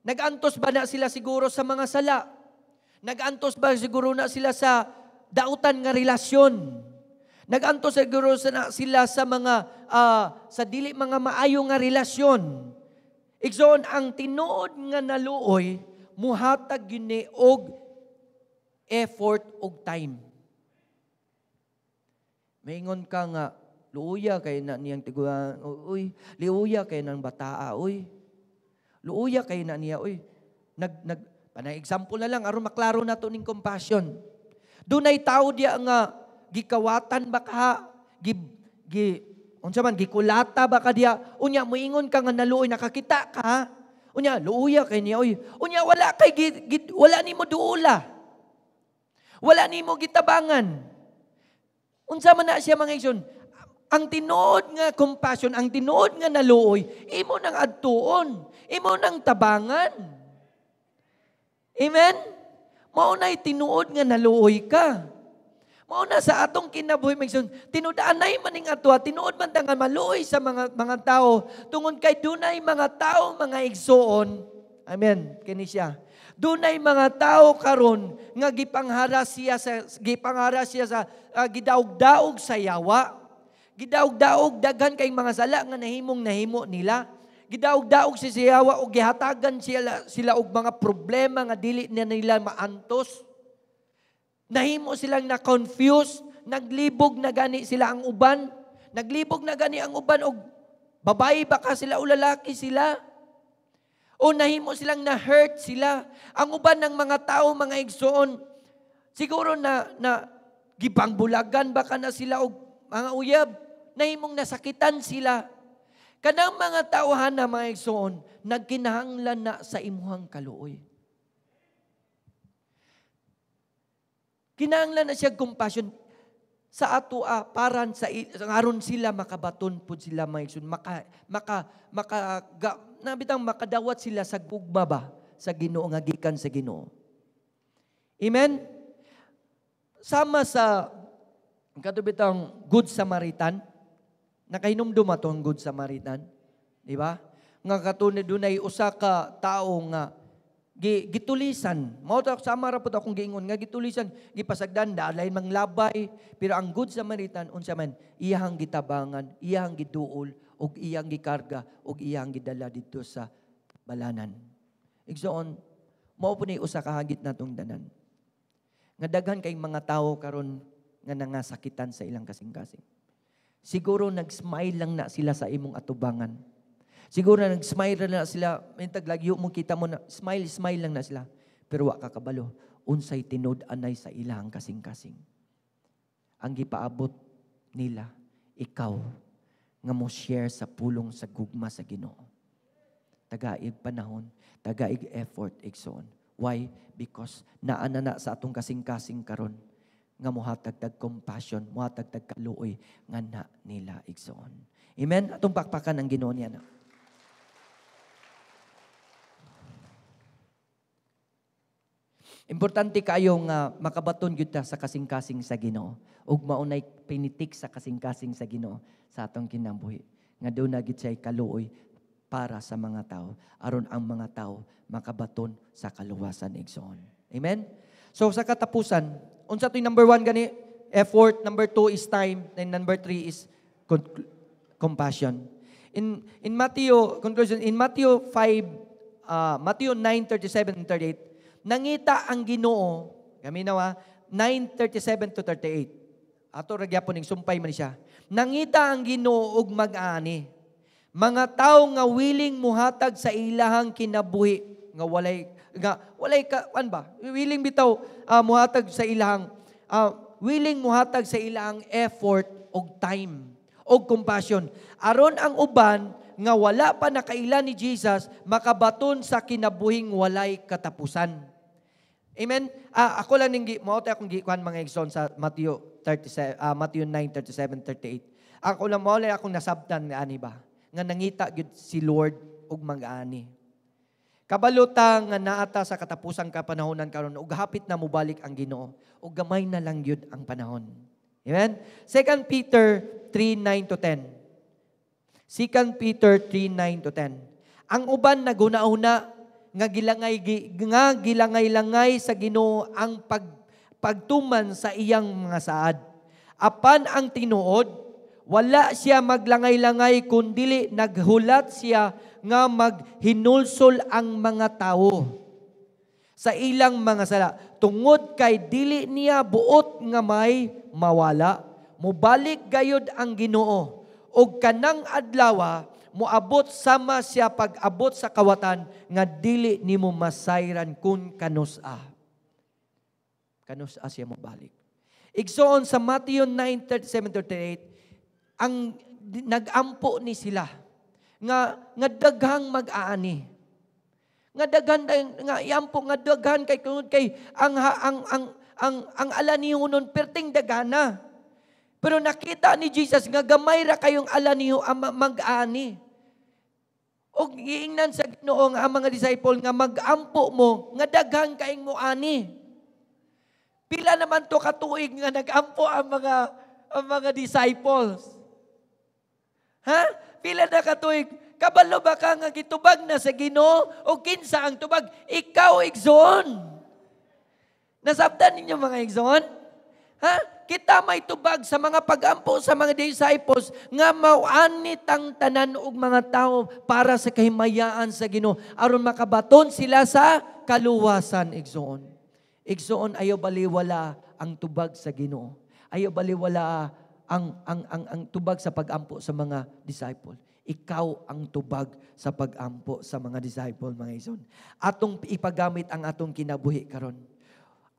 Nag-antos ba na sila siguro sa mga sala? Nag-antos ba siguro na sila sa dautan nga relasyon? Nag-antos siguro na sila sa mga sa dili mga maayo nga relasyon. Igsoon, ang tinuod nga naluoy muhatag gyud og effort og time. Maingon ka nga luoya kay na niyang tiguan, uy, luoya kay nang bataa, uy. Luoya kay na niya, uy. Nag nag panay example na lang aron maklaro nato ning compassion. Dunay tao diya nga gikawatan ba ka, gi, gi unsa man gikulata ba ka diya, unya moingon ka nga naluoy, nakakita ka, unya luoya kay niya, uy. Unya wala kay gi, gi, wala nimo duula. Wala nimo gitabangan. Unsa man na siya, mga igsoon? Ang tinuod nga compassion, ang tinuod nga naluoy, imo nang adtuon, imo nang tabangan. Amen? Mao na'y tinuod nga naluoy ka. Mao na sa atong kinabuhi, mga igsoon, tinud-anay man ning ato, tinuod man ta nga maluoy sa mga tao, tungod kay dunay mga tao, mga igsoon. Amen. Kini siya. Dunay mga tao karon nga gipanghara siya sa gidaog-daog sa yawa. Gidaog-daog, daghan kay mga sala nga nahimong nahimo nila. Gidaog-daog si siyawa og gihatagan sila og mga problema nga dili na nila maantos. Nahimo silang na-confuse, naglibog na gani sila ang uban. Naglibog na gani ang uban og babae ba ka sila o lalaki sila. O nahimo silang na-hurt sila. Ang uban ng mga tao, mga igsoon, siguro na gipangbulagan ba ka na sila og mga uyab, nahimong nasakitan sila. Kanang mga tauhan na, mga igsoon, nagkinahanglan na sa imuhang kaluoy. Kinahanglan na siya compassion sa atoa paran sa aron sila makabaton pud sila, mga igsoon, maka maka maka ga, nabitang makadawat sila sa gugma ba sa Ginoo nga gikan sa Ginoo. Amen. Sama sa katubitang Good Samaritan, nakahinumdum ato ang Good Samaritan, di ba? Nga katunay dunay usa ka tawo nga gitulisan. Mao to sama ra pud akong giingon nga gitulisan, gipasagdan dalay manglabay, pero ang Good Samaritan unsa man iyahang gitabangan, iyahang giduol ug iyang gikarga ug iyang gidala didto sa balanan. Igsoon, mao po ni usa ka hagit natong danan. Nga daghan kay mga tawo karon nga nangasakitan sa ilang kasing-kasing. Siguro nag-smile lang na sila sa imong atubangan. Siguro nag-smile na sila, mintag lagyo mo kita mo na smile, smile lang na sila. Pero wa ka kabalo, unsay tinud-anay sa ilang kasing-kasing. Ang gipaabot nila, ikaw nga mo share sa pulong sa gugma sa Ginoo. Tagaig panahon, tagaig effort, igsoon. Why? Because naa na na sa atong kasing-kasing karon nga mohatag tag compassion, mohatag tag kaluoy nga na nila, igsoon. Amen? Atong pakpakan ang Ginoo niya na. Importante kayo nga makabaton gyud ta sa kasing-kasing sa Ginoo ug maunay pinitik sa kasing-kasing sa Ginoo sa atong kinabuhi nga doon na gid siya'y kaluoy para sa mga tao aron ang mga tao makabaton sa kaluwasan, igsoon. Amen? So sa katapusan, unsa to'y number 1 gani? Effort, number 2 is time, and number 3 is compassion. In Matthew, conclusion, in Matthew 5, Matthew 9:37 and 38, nangita ang Ginoo, kami nawa, 9:37 to 38. Ato ra gyapon ning sumpay man siya. Nangita ang Ginoo og mag-ani. Mga tawo nga willing muhatag sa ilahang kinabuhi nga walay ka an ba? Willing bitaw muhatag sa ilahang willing muhatag sa ilahang effort og time og compassion aron ang uban nga wala pa nakaila ni Jesus makabaton sa kinabuhing walay katapusan. Amen. Ako lang ning mao ta akong gikuan, mga igsoon, sa Matthew 37, Matthew 9:37 38. Ako lang mao lang akong nasabtan ni ani ba. Nga nangita gyud si Lord og mag-ani. Kabalo ta nga naa ta sa katapusang kapanahonan karon ug hapit na mobalik ang Ginoo ug gamay na lang gyud ang panahon. Amen? 2 Peter 3:9 to 10. 2 Peter 3:9 to 10. Ang uban naghuna-huna nga gilangay-langay sa Ginoo ang pagtuman sa iyang mga saad. Apan ang tinuod, wala siya maglangay-langay kundili naghulat siya nga maghinulsol ang mga tawo sa ilang mga sala. Tungod kay dili niya buot nga may mawala, mubalik gayud ang Ginoo. Og kanang adlawa, moabot sama siya pag-abot sa kawatan nga dili nimo masayran kung kanus-a. Kanus-a siya mobalik. Igsoon, sa Matthew 9:37-38, ang nagampo ni sila nga daghang mag-aani. Nga daghan nga iampo nga daghan kay tungod kay ang alanihonon perting daghana. Pero nakita ni Jesus nga gamay ra kayong alaniho ang mag-ani. Og giingnan sa Ginoo nga ang mga disciple nga mag-ampo mo nga daghan kaing mo ani. Pila naman to katuig nga nag-ampo ang mga disciples? Ha? Pila na katuig? Kabalo ba ka nga gitubag na sa Ginoo o kinsa ang tubag? Ikaw, igsoon. Nasabtan ninyo, mga igsoon? Ha? Kita may tubag sa mga pagampo sa mga disciples nga mauani tang tanan og mga tao para sa kahimayaan sa Ginoo aron makabaton sila sa kaluwasan, igsoon. Igsoon, ayaw baliwala ang tubag sa Ginoo. Ayaw baliwala ang tubag sa pagampo sa mga disciple. Ikaw ang tubag sa pagampo sa mga disciple, mga igsoon. Atong ipagamit ang atong kinabuhi karon.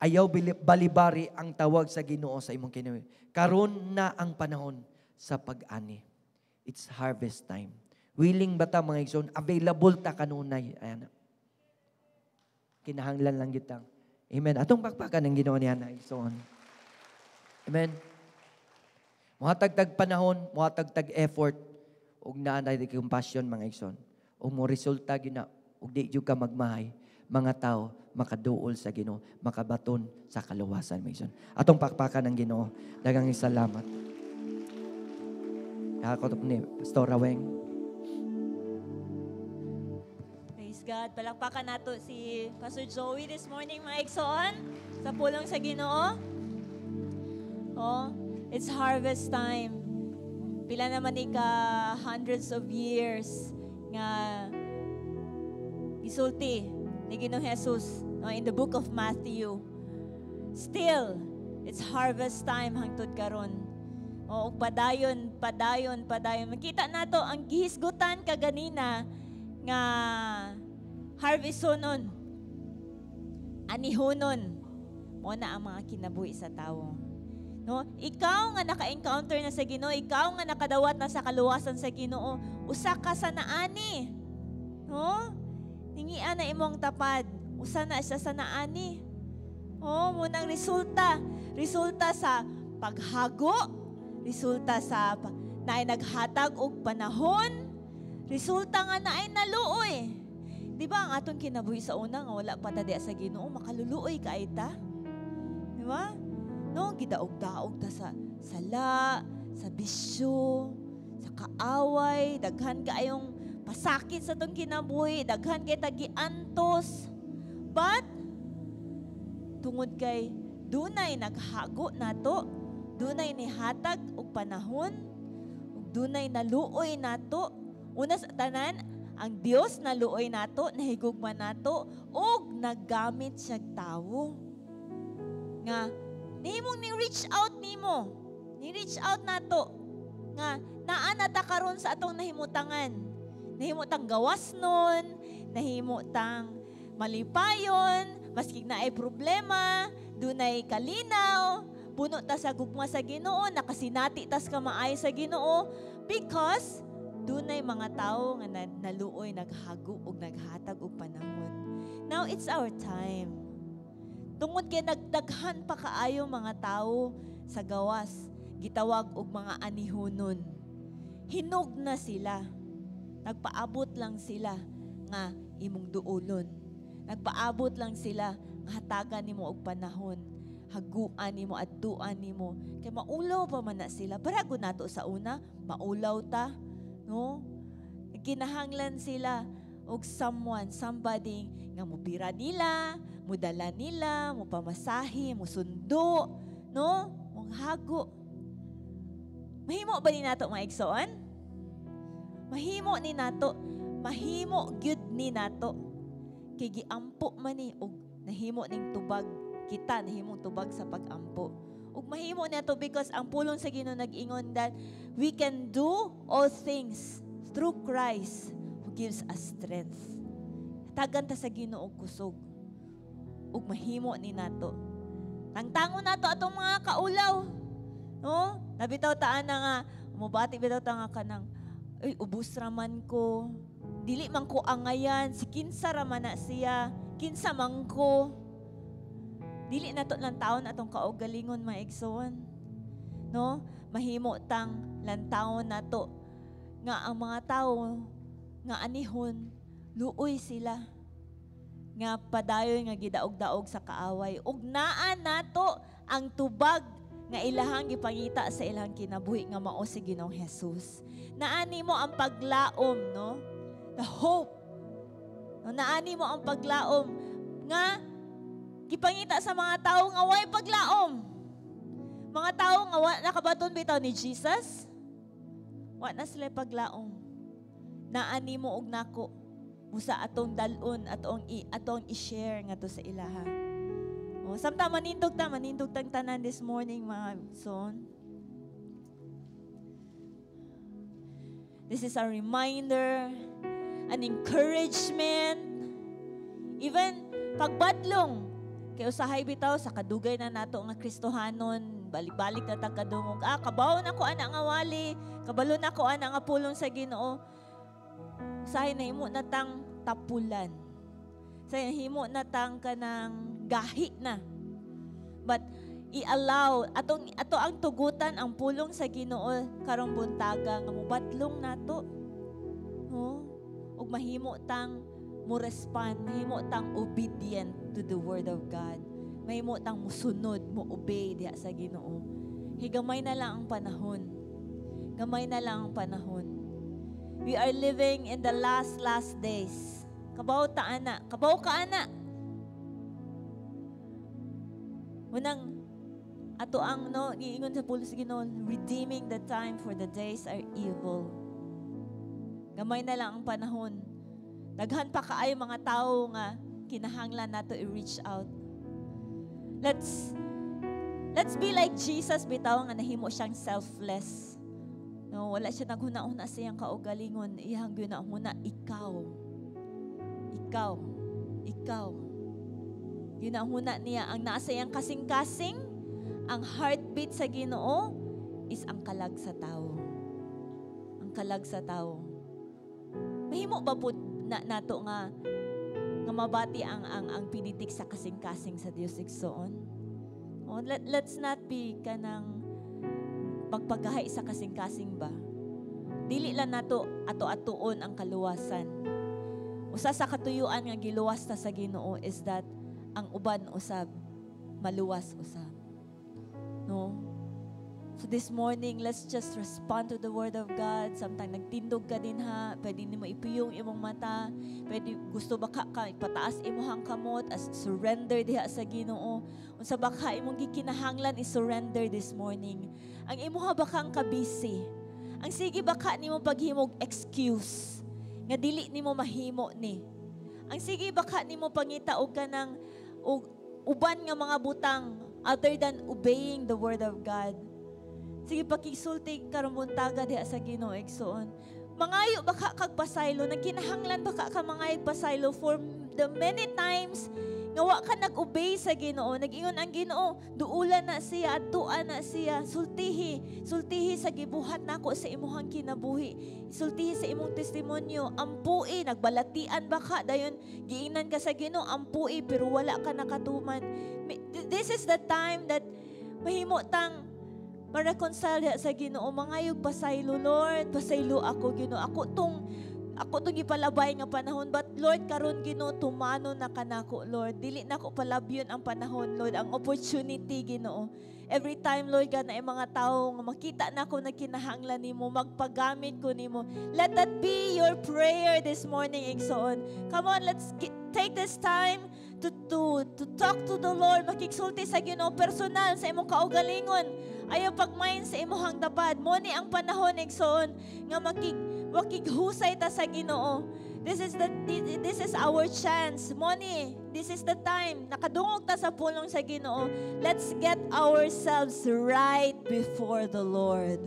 Ayaw balibari ang tawag sa Ginoo sa imong kinabuhi. Karon na ang panahon sa pag-ani. It's harvest time. Willing ba ta, mga igsoon? Available ta kanunay. Ayan. Kinahanglan lang gitang. Amen. Atong pakpakan ng Ginoo niya na, igsoon. Amen. Muhatag tag panahon, muhatag tag effort, ug naa na compassion, mga igsoon. Ug mo resulta gyud na ug di jud ka magmahay, mga tao makaduol sa Ginoo, makabaton sa kaluwasan, mga igsoon. Atong pakpakan ng Ginoo. Daghang salamat. Ako ni Pastor Raweng. Praise God. Palakpakan nato si Pastor Joey this morning, mga igsoon, sa pulong sa Ginoo. Oh, it's harvest time. Pila naman ni ka hundreds of years nga gisulti ni Ginoong Jesus, no, in the book of Matthew. Still, it's harvest time hangtod karon. O ug padayon, padayon, padayon. Makita nato ang gihisgutan kaganina nga harvestonon, anihonon, mo na ang mga kinabuhi sa tawo. No? Ikaw nga naka-encounter na sa Ginoo, ikaw nga nakadawat na sa kaluwasan sa Ginoo, usa ka sa naani. No? Tingia na imong tapad, usa na siya sa naani. Oh, munang resulta, resulta sa paghago, resulta sa naay naghatag og panahon, resulta nga naay naluoy. Di ba ang atong kinabuhi sa una nga wala pa ta diya sa Ginoo, makaluluoy kay ta? Di ba? No, gidaog-daog ta sa sala, sa bisyo, sa kaaway, daghan kaayong pasakit sa atong kinabuhi, daghan kay ta giantos. But tungod kay dunay naghago nato, dunay nihatag og panahon, ug dunay naluoy nato. Una sa tanan, ang Dios naluoy nato, nahigugma nato, ug naggamit siyag tawo. Nga nihimong ni reach out nimo, ni reach out nato nga naa na ta karon sa atong nahimutangan. Nahimutang gawas nun, nahimutang malipayon, maski naay problema, dunay kalinaw, puno ta sa gugma sa Ginoo, nakasinati tas kamaay sa Ginoo because dunay mga tawo nga naluoy, naghago ug naghatag og panahon. Now it's our time. Tungod kay nagdaghan pa kaayo mga tawo sa gawas, gitawag og mga anihonon. Hinog na sila. Nagpaabot lang sila nga imong duulon. Nagpaabot lang sila nga hatagan nimo og panahon. Haguan nimo, adtuan nimo. Kay maulaw pa man na sila. Barago nato sa una, maulaw ta, no? Kinahanglan sila og someone, somebody nga mubira nila, mudala nila, mupamasahe, musundo, no? Monghago. Mahimo ba ni nato, mga igsoon? Mahimo ni nato. Mahimo gyud ni nato. Kay giampo man ni og nahimo ning tubag kita, nahimong tubag sa pagampo. Ug mahimo nato because ang pulong sa Ginoo nag-ingon that we can do all things through Christ who gives us strength. Hatagan ta sa Ginoo og kusog. Ug mahimo ni nato. Tangtangon nato atong mga kaulaw. No? Nabitaw taan na nga, mubati bitaw ta nga kanang, "Ay, ubos raman ko. Dili man ko angayan, si kinsa raman na siya, kinsa man ko." Dili nato lantawon atong kaugalingon, mga igsoon. No? Mahimo tang lantawon nato nga ang mga tao nga anihon, luoy sila nga padayon nga gidaog-daog sa kaaway, ug naa nato ang tubag nga ilahang gipangita sa ilang kinabuhi nga mao si Ginoong Jesus. Naa nimo ang paglaom, no? The hope. No, naa nimo ang paglaom nga gipangita sa mga tao nga way paglaom. Mga tao nga wa nakabaton bitaw ni Jesus, wa na sila paglaom. Naa nimo og nako busa atong dalon, atong i-share ngadto sa ilaha. Oh, samtang manindog ta, manindog tang tanan this morning, mga igsoon. This is a reminder, an encouragement, even pagbadlong. Kay usahay bitaw sa kadugay na nato nga Kristohanon, balik-balik na tag kadungog. "Ah, kabaw na ko ana nga wali, kabalo na ko ana nga pulong sa Ginoo." Usahay nahimo na tang tapulan. Sa himo na tang kanang gahi na. But i-allow atong ato ang tugutan ang pulong sa Ginoo karong buntaga nga mobadlong nato. No? Ug mahimo tang mo respond, mahimo tang obedient to the word of God. Mahimo tang musunod, mo obey diha sa Ginoo. Higamay na lang ang panahon. Gamay na lang ang panahon. We are living in the last, last days. Kabaw ta ana, kabaw ka ana. Unang ato ang, no, giingon sa pulong sa Ginoo, redeeming the time, for the days are evil. Gamay na lang ang panahon. Daghan pa kaayo mga tao nga kinahanglan nato i-reach out. Let's be like Jesus bitaw nga nahimo siyang selfless. No, wala siya naghuna-huna sa iyang kaugalingon, iyang ginahuna ikaw. Ikaw. Ikaw. Ginahuna niya ang nasa iyang kasing-kasing, ang heartbeat sa Ginoo is ang kalag sa tao. Ang kalag sa tao. Mahimo ba po na, nato nga nga mabati ang pinitik sa kasing-kasing sa Dios, igsoon? Oh, let's not be kanang magpagahi sa kasing-kasing ba. Dili lang nato ato-atuon ang kaluwasan. Usa sa katuyuan nga giluwas ta sa Ginoo is that ang uban usab maluwas usab. No? So this morning, let's just respond to the word of God. Samtang nagtindog ka din ha, pwede nimo ipiyong imong mata, pwede gusto ba ka ipataas imong kamot as surrender diha sa Ginoo. Unsa ba ka imong gikinahanglan i-surrender this morning? Ang imuha ba kang kabisi? Ang sige ba ka nimo paghimog excuse nga dili nimo mahimo ni? Ang sige ba ka nimo pangita og kanang og uban nga mga butang other than obeying the word of God? Sige, pakisulti karong buntaga diha sa Ginoo, igsoon. Mangayo ba ka kag pasaylo? Nagkinahanglan ba ka mangayog pasaylo for the many times nga wa ka nag-obey sa Ginoo? Nag-ingon ang Ginoo, duulan na siya, adtuan na siya, sultihi, sultihi sa gibuhat nako sa imuhang kinabuhi. Sultihi sa imong testimonyo, ampui, nagbalatian ba ka dayon giingnan ka sa Ginoo, ampui, pero wala ka nakatuman. This is the time that mahimo tang ma-reconcile sa Ginoo, mangayog pasaylo. "Lord, pasaylo ako, Ginoo. Ako tong Ako to gipalabay nga panahon, but Lord, karon, Ginoo, tumano na kanako, Lord. Dili na ko palabyon ang panahon, Lord, ang opportunity, Ginoo. Every time, Lord God, na mga tao nga makita na ako nagkinahanglan nimo, magpagamit ko nimo. Let that be your prayer this morning, igsoon. Come on, let's take this time to talk to the Lord, makigsulti sa Ginoo personal sa imong kaugalingon. Ayaw pagmain sa imong dabad. Mo ni ang panahon, igsoon, nga makighusay ta sa Ginoo. This is our chance. Mo ni, this is the time. Nakadungog ta sa pulong sa Ginoo. Let's get ourselves right before the Lord.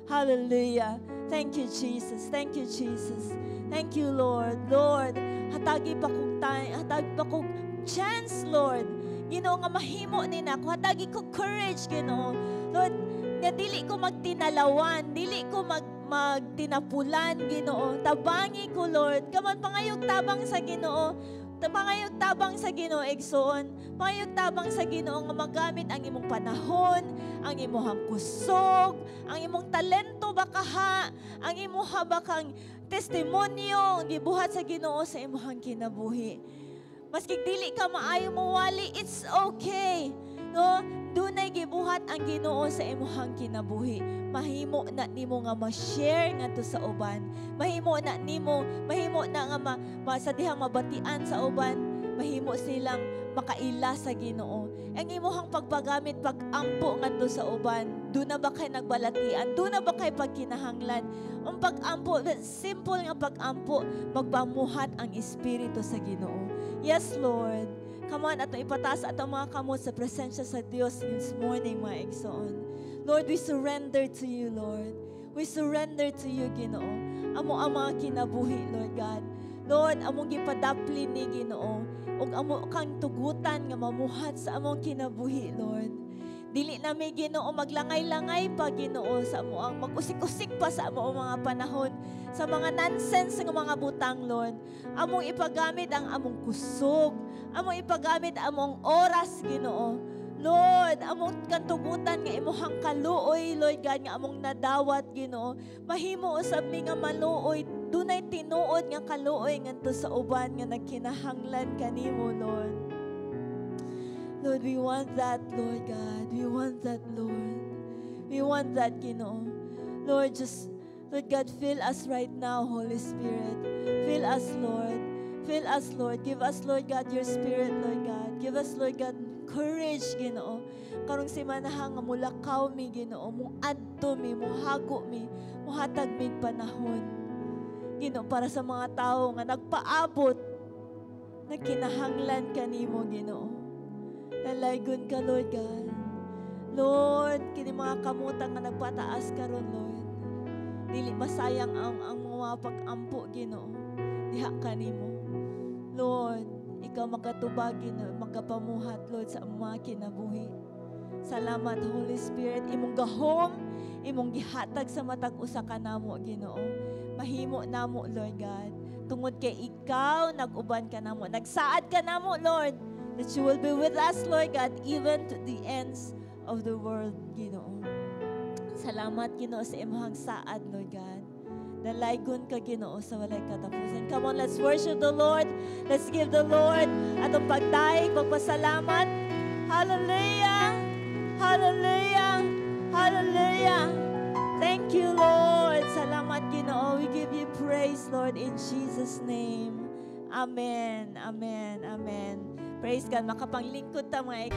Hallelujah. Thank you, Jesus. Thank you, Jesus. Thank you, Lord. Lord, hatagi pa kog time, hatagi pa kog chance, Lord. Ginoo, nga mahimo ni nako. Hatagi ko courage, Ginoo. Lord, nga dili ko magtinalawan, dili ko magtinapulan, Ginoo. Tabangi ko, Lord. Come on, pangayog tabang sa Ginoo. Pangayog tabang sa Ginoo, igsoon. Pangayog tabang sa Ginoo nga magamit ang imong panahon, ang imong kusog, ang imong talento bakaha, ang imuha bakang testimonyo gibuhat sa Ginoo sa imong kinabuhi. Maski dili ka maayo mawali, it's okay. No? Dunay gibuhat ang Ginoo sa imong kinabuhi. Mahimo na nimo nga ma-share ngadto sa uban. Mahimo na nimo, mahimo na nga sa dihang mabatian sa uban, mahimo silang makaila sa Ginoo. Ang imuhang pagpagamit, pag-ampo ngadto sa uban, duna ba kay nagbalatian? Duna ba kay pagkinahanglan? Ang pag-ampo, simple nga pag-ampo, magpamuhat ang Espiritu sa Ginoo. Yes, Lord. Come on, ato ipataas atong mga kamot sa presensya sa Dios this morning, mga igsoon. Lord, we surrender to you, Lord. We surrender to you, Ginoo. Amo ang mga kinabuhi, Lord God. Lord, among gipadapli ni, Ginoo. Ug amo kang tugutan nga mamuhat sa among kinabuhi, Lord. Dili na mi, Ginoo, maglangay-langay pa, Ginoo, sa amo ang mag-usik-usik pa sa amo mga panahon sa mga nonsense nga mga butang, Lord. Among ipagamit ang among kusog, among ipagamit among oras, Ginoo. Lord, among kantugutan nga imuhang kaluoy, Lord God, nga among nadawat, Ginoo. Mahimo usab mi nga maluoy, dunay tinuod nga kaluoy ngadto sa uban nga nagkinahanglan kanimo, Lord. Lord, we want that, Lord God. We want that, Lord. We want that, Ginoo. Lord, just, Lord God, fill us right now, Holy Spirit. Fill us, Lord. Fill us, Lord. Give us, Lord God, your Spirit, Lord God. Give us, Lord God, courage, Ginoo. Karong simanaha nga mulakaw mi, Ginoo, muadto mi, muhago mi, muhatag mi panahon. Ginoo, para sa mga tao nga nagpaabot, nagkinahanglan kanimo, Ginoo. Dalaygon ka, Lord God. Lord, kini mga kamutang nga nagpataas karon, Lord. Dili masayang ang mga pag-ampo, Ginoo. Diha kanimo. Lord, ikaw makatubag, Ginoo, makapamuhat, Lord, sa mga kinabuhi. Salamat, Holy Spirit. Imong gahom, imong gihatag sa matag usa ka namo, Ginoo. Mahimo namo, Lord God. Tungod kay ikaw, nag-uban ka namo. Nagsaad ka namo, Lord, that you will be with us, Lord God, even to the ends of the world, Ginoo. Salamat, Ginoo, sa imong saad, Lord God. Dalaygon ka, Ginoo, sa walay katapusan. Come on, let's worship the Lord. Let's give the Lord atong pagdayeg, pagpasalamat. Hallelujah! Hallelujah! Hallelujah! Thank you, Lord. Salamat, Ginoo. We give you praise, Lord, in Jesus' name. Amen. Amen. Amen. Praise God. Makapanglingkod ta, mga